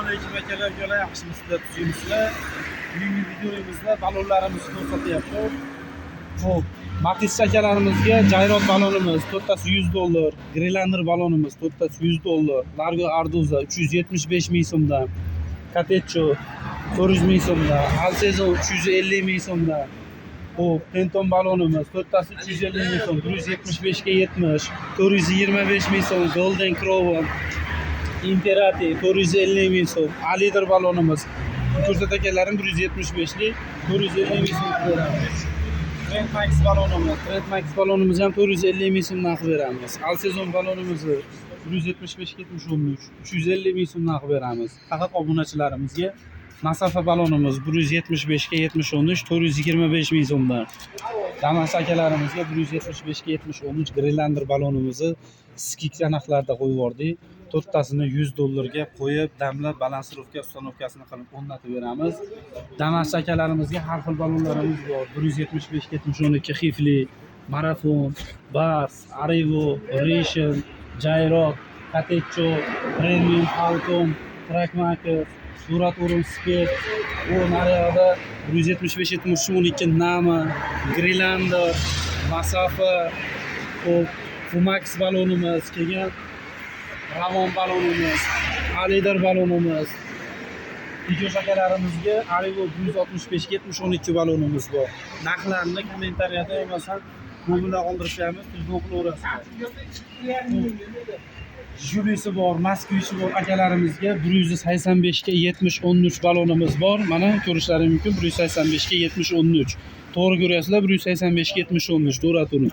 Alaykum akalar, ukalar, yaxshimisizlar, tuzukmisizlar? Bugungi videomizda balonlarimizni ko'rsatyapti. Xo'p, Matiz akalarimizga Jayrot balonimiz to'rttasi $100, Greenlander balonimiz to'rttasi $100, Largo Arduza 375 ming so'mdan, Katecho 400 ming so'mdan, Alsezon 350 ming so'mdan. Xo'p, Penton balonimiz to'rttasi 350 ming so'm, 175 ga 70, 425 ming so'm, Golden Crown, Imperati 450 ming so'm, Alider balonimiz ko'rsat akalarim 175lik 450 ming so'm qilib beramiz. Trend Max balonimiz, Trend Max balonimizni ham 450 ming so'mdan qilib beramiz. Alsezon balonimizni 175 70 13 350 ming so'mdan qilib beramiz. Faqat obunachilarimizga Masafa balonimiz 175 ga 70 13 425 ming so'mdan. Damas akalarimizga 175 ga 70 13 Greenlander balonimizni скидка narxlarda qo'yib yubordik. To'rttasini $100 ga qo'yib, damlab, балансировка, установка sini qilib o'rnatib beramiz. Damas akalarimizga har xil balonlarimiz bor. 175 70 12 Xifli, Marafon, Bars, Arivo, Rishon, Jayrot, Katecho, Premium, Falcon, Trackmaker, Surat Urum Spec, u naryoqda 175 70 12 Nama, Greenlander, Masafa, xo'p, Fumax balonimiz, keyin Ravon balonimiz, Alider balonimiz, Peugeot akalarimizga Arivo 165 70 12 balonimiz bor. Narxlarini kommentariyada bo'lmasam nomerlar qoldirib qo'yamiz, telefon qilaverasizlar. Jigulisi bor, Moskvichi bor akalarimizga 185 ga 70 13 balonimiz bor. Mana ko'rishlari mumkin, 185 ga 70 13. To'g'ri ko'ryapsizlar, 185 ga 70 13 Duratuni.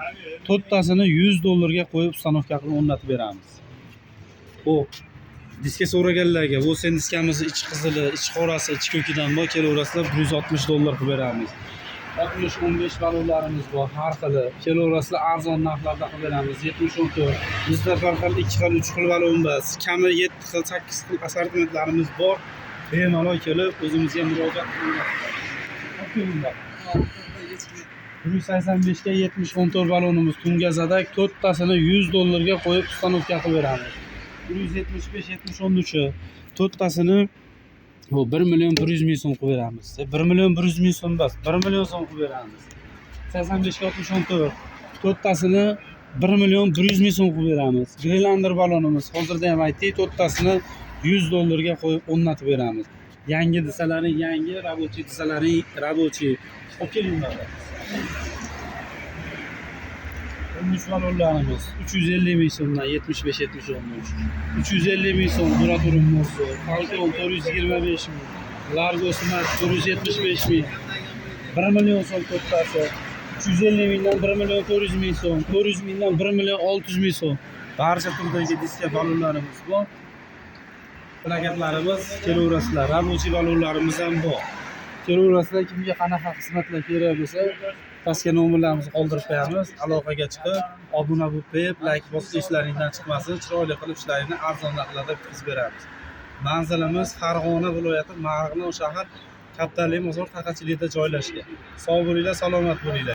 To'rttasini $100 ga qo'yib установка qilib o'rnatib beramiz. Xo'p, diska so'raganlarga bu sen diskamizni ichi qizili, ichi qorasi, ichi ko'kidan bor, kelaverasizlar, $160 qilib beramiz. 60 15 balonlarimiz bor, har xili. Kelaverasizlar, arzon narxlarda qilib beramiz. 70 14. Bizda bir xil, ikki xil, uch xil balon emas. Kami 7 xil, 8 xil assortimentlarimiz bor. Bemalol kelib o'zimizga murojaat qilinglar. Kelinglar. 185 ga 70 14 balonimiz tunga zadak to'rttasini $100 ga qo'yib установка qilib beramiz. 175 70 13 to'rttasini bu 1 million 100 ming so'm qilib beramiz. 1 million 100 ming so'm emas, 1 million so'm qilib beramiz. 85 ga 60 14 to'rttasini 1 million 100 ming so'm qilib beramiz. Greenlander balonimiz hozirda ham aytdik, to'rttasini $100 ga qo'yib o'rnatib beramiz. Yangi desalaring yangi, рабочий desalaring рабочий. Olib kelinglar. 13 balonlarimiz 350 ming so'mdan 75 70 13. 350 ming so'm Duraturum Murso, Falcon 425 ming, Largo Smart 475 ming, 1 million so'm to'rttasi. 350 mingdan 1 million 400 ming so'm, 400 mingdan 1 million 600 ming so'm. Barcha turdagi diska balonlarimiz bor. Plakatlarimiz, kelaverasizlar. Рабочий balonlarimiz ham bor. Kelaverasizlar, kimga qanaqa xizmatlar kerak bo'lsa, pastga nomerlarimizni qoldirib qo'yamiz. Aloqaga chiqib, obuna bo'lib qo'yib, layk bosib ishlaringdan chiqmasin, chiroyli qilib ishlaringni arzon narxlarda bitkazib beramiz. Manzilimiz Farg'ona viloyati, Marg'ilon shahar, Kattali bozor, Taqachilikda joylashgan. Sog' bo'linglar, salomat bo'linglar.